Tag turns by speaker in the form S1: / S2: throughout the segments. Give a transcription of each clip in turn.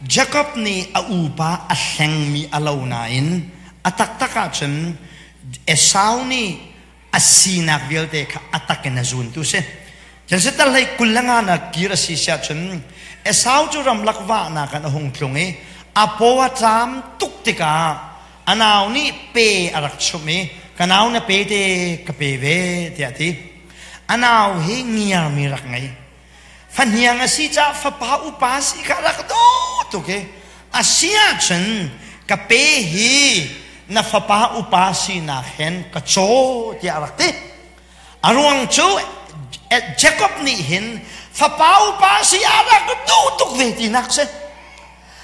S1: Jakob nih a upa a hlengmi a lo nain a taktak ahcun Esau nih a sinak vialte kha a tak in a zuntu si. Genesis tal hlei 25 na kir a si siah cun Esau cu ramlak vahnak in a hung tlung i a paw a ṭam tuk tikah a nau nih pe a rak chumh i ka nau na pe te ka pe ve tiah a ti. A nau hi ngiarmi rak ngei. Fahniang a si caah fapa upa si kha rak duh tuk i a si ahcun ka pe hi na fapa upa sinak hen ka caw tiah a rak ti. A ruang cu Jacob nih hin fapa upa si a rak duh tuk ve tinak si.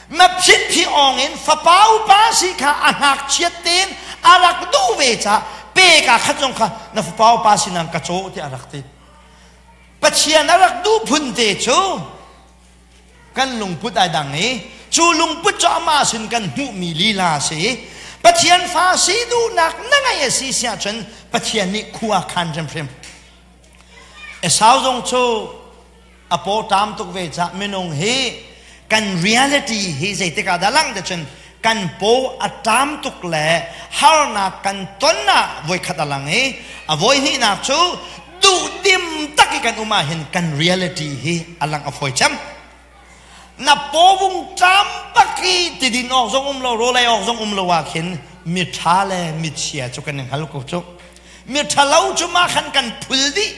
S1: Na phit hi awng in fapa upa si kha a ngakchiat tein a rak duh ve caah pe ka khat zong kha na fapa upa sinak ka caw tiah a rak ti. Pathian a rak duh phun te cu kan lungput ai dang i cu lungput cu amah sin kan hmuhmi lila a si i Pathian fa si duhnak na ngeih a si siah cun Pathian nih khua khan hrimhrim. Esau zong cu a paw ṭam tuk ve cah minung hi kan reality hi zeitik ah dah lang te cun kan paw a ṭam tuk le harnak kan ton ah voikhat a lang i a voihnihnak cu duhdim tak i kan um ah hin kan reality hi a lang a fawi cem. Na pawvung ṭam bak i tidin awk zong um lo rawlei awk zong um lo ah khin mi ṭha le mi chia cu kan i hngal ko cu. Mi ṭhalo cu mah khan kan phul dih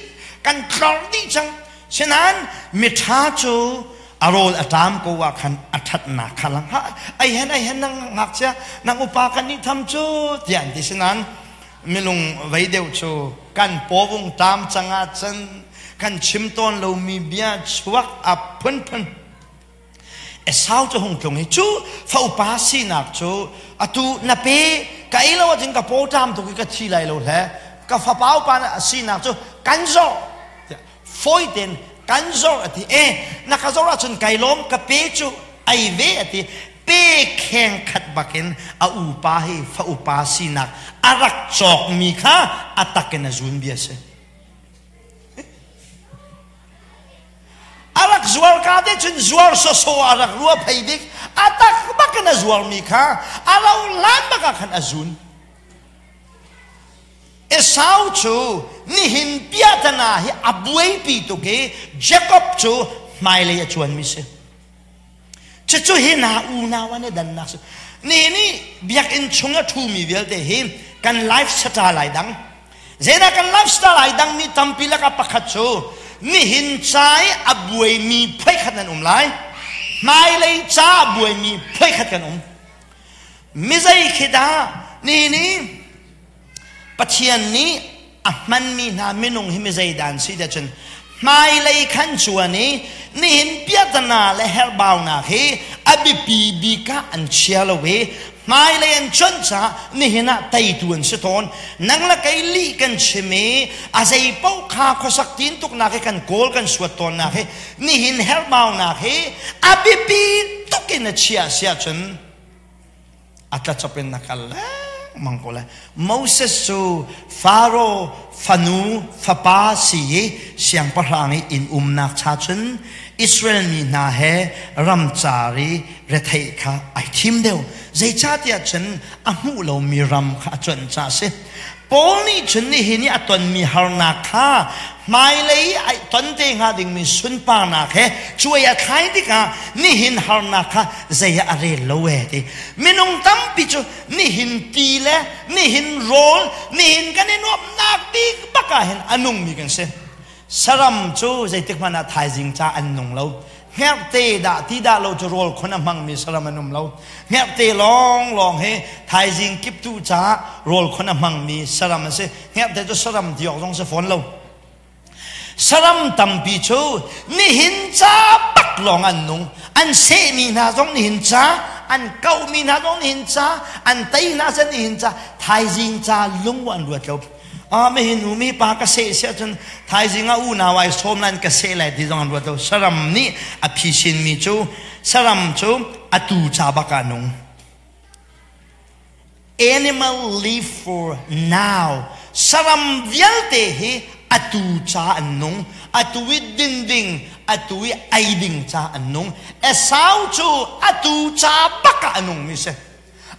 S1: kan tlor dih cang. Sinain mi ṭha cu a rawl a ṭam ko ah khan a ṭhatnak kha lang ha ai hen ai hen nang ngakchia nang upa kan nih tham cu tiah an ti. Sinain milung vei deuh cu kan pawvung ṭam cang ahcun kan chim tawn lomi bia chuak a phunphun. Esau cu hung tlung i cu fa upa sinak cu atu na pe ka ei lo ahcun ka paw ṭam tuk i ka thi lai lo hle ka fapa upa sinak cu kan zawh fawi tein kan zor a ti. E na ka zor ahcun kai lawm ka pe cu ei ve a ti. Pe kheng khat bakin a upa hi fa upa sinak a rak cawkmi kha a tak in a zun bia si. A rak zuar ka te cun zuar soso a rak rua phei bik a tak bakin a zuarmi kha a lo lan bak ah khan a zun. Esau cu nihin piahtana hi a buaipi tuk i Jakob cu hmailei a cuanmi si. Cucu hi hna unau an i dannak si. Nihin i biakinn chung a ṭhumi vialte hi kan lifestyle ai dang. Zeidah kan lifestyle ai dangmi tampi lakah pakhat cu nihin ca i a buaimi phuaikhat nan um lai. Hmailei ca a buaimi phuaikhat kan um. Mizei khi dah nihin i Pathian nih a hmanmi hna minung hi mi zeidah an si tiah cun hmailei khan cuan i nihin piahtana le herhbaunak hi a biapi bik ah an chia lo i hmailei an cuanh caah nihin ah teitu an si tawn. Nang le kei lih kan chim i a zei paoh kha khuasak tintuknak hi kan kawl kan suat tawnnak hi nihin herhbaunak hi a biapi tuk in a chia si ahcun a tlacop in na kal lengmang ko lai. Moses cu Faro fanu fapa si i siangpahrang i inn umnak cha cun Israel mi hna he ramcar i retheih kha ai thim deuh. Zeicahtiah cun a hmuh lomi ram kha a cuanh caah a si. Paul nih cun nihin i a tonmi harnak kha hmailei i ai ton te hnga dingmi sunparnak he cuai a thlai tikah nihin harnak kha zei ah a rel lo ee ti. Minung tampi cu nihin ti le nihin rawl, nihin kan i nuamhnak bik bak ah hin a nungmi kan si. Saram cu zeitik hmanh ah thaizing ca an nung lo. Hngerhte dah ti dah lo cu rawl khon a hmangmi saram an um lo. Hngerhte lawnglawng hi thaizing kiptu caah rawl khon a hmangmi saram an si. Hngerhte cu saram ti awk zong si fawn lo. Saram tampi cu nihin ca bak lawng an nung. An sehmi hna zong nihin ca, an kauhmi hna zong nihin ca, an tei hna zong nihin ca, thaizing ca lung an ruat lo. Mi nu mi pa ka seh si ahcun thaizing ah unau ai sawm lan ka seh lai ti zong an ruat lo. Saram nih a phisin mi cu saram cu atu ca bak ah nung. Animal live for now. Saram vialte hi atu ca an nung. Atu i din ding. atu i ei ding ca an nung. Esau cu atu ca bak ah a nungmi si.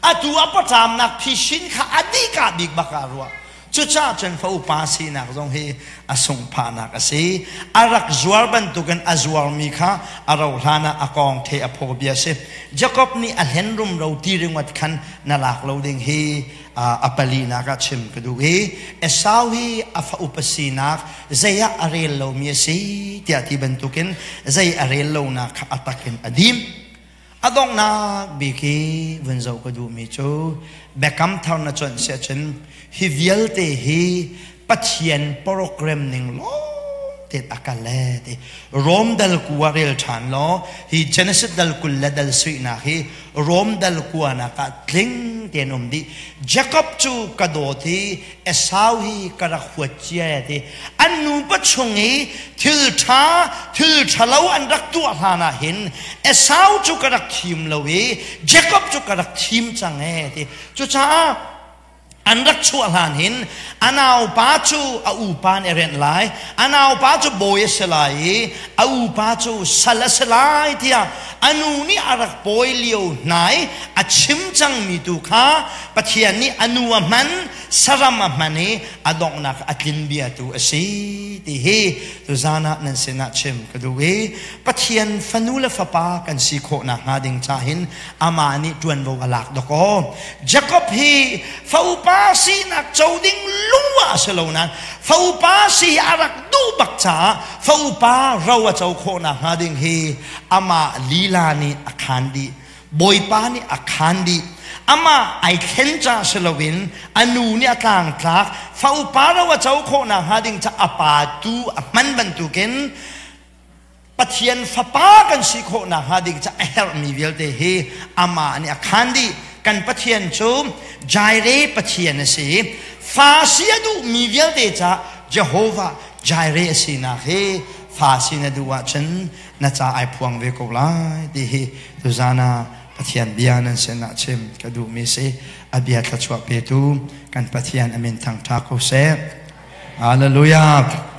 S1: Atu a pawṭamnak phisin kha a dihka bik bak ah a ruah. Cucaah cun fa upa sinak zong hi a sunghphahnak a si. A rak zuar bantukin a zuarmi kha a rauh hlan ah a kawng the a phaw bia a si. Jakob nih a hlen rumro ti ringawt khan na lak lo ding hi a palinak ah chim ka duh i Esau hi a fa upa sinak zei ah a rel lomi a si tiah ti bantukin zei a rel lonak kha a takin a dim. A donghnak bik i vun zoh ka duhmi cu Biakam Thar na cuanh si ahcun hi vialte hi Pathian program ning lawng tein a kal ee ti. Rom dal kua rel ṭhan law hi Genesis dal 20 le dal suihnak hi Rom dal kuanak ah tling tein um dih. Jacob cu ka dawt i Esau hi ka rak huat cia ti. An nupa chung i thil ṭha, thil ṭhalo an rak tuah hlan ah hin Esau cu ka rak thim lo i Jacob cu ka rak thim cang ee ti. Cucaah an rak chuah hlan hin a naupa cu a upa nih a rianh lai, a naupa cu bawi a si lai i a upa cu sal a si lai tiah a nu nih a rak pawi lio hna i a chim cangmi tu kha Pathian nih a nu a hman, saram a hman i a donghnak a tlin bia tu a si ti hi tuzan ah nan sinah chim ka duh i Pathian fanu le fapa kan si khawh nakhnga ding ca hin amah nih ṭuanvo a lak dawkaw. Jakob hi fa upa sinak co ding lungwa a si lo nain fa upa si a rak duh bak caah fa upa ro a co khawh nakhnga ding hi amah lila nih a khaan dih. Bawipa nih a khaan dih. Amah ai thlen ca si loin a nu nih a tlangtlak fa upa ro a co khawh nakhnga ding ca a pa tu a hman bantukin Pathian fapa kan si khawh nakhnga ding ca a herhmi vialte hi amah nih a khaan dih. Kan Pathian cu Jireh Pathian a si. Fa si a duhmi vialte ca Jehovah Jireh a sinak hi fa si na duh ahcun na ca ai phuang ve ko lai ti hi tuzan ah Pathian bia nan sinah chim ka duhmi si. A bia thluachuah petu kan Pathian a min thangṭha ko seh. Hallelujah.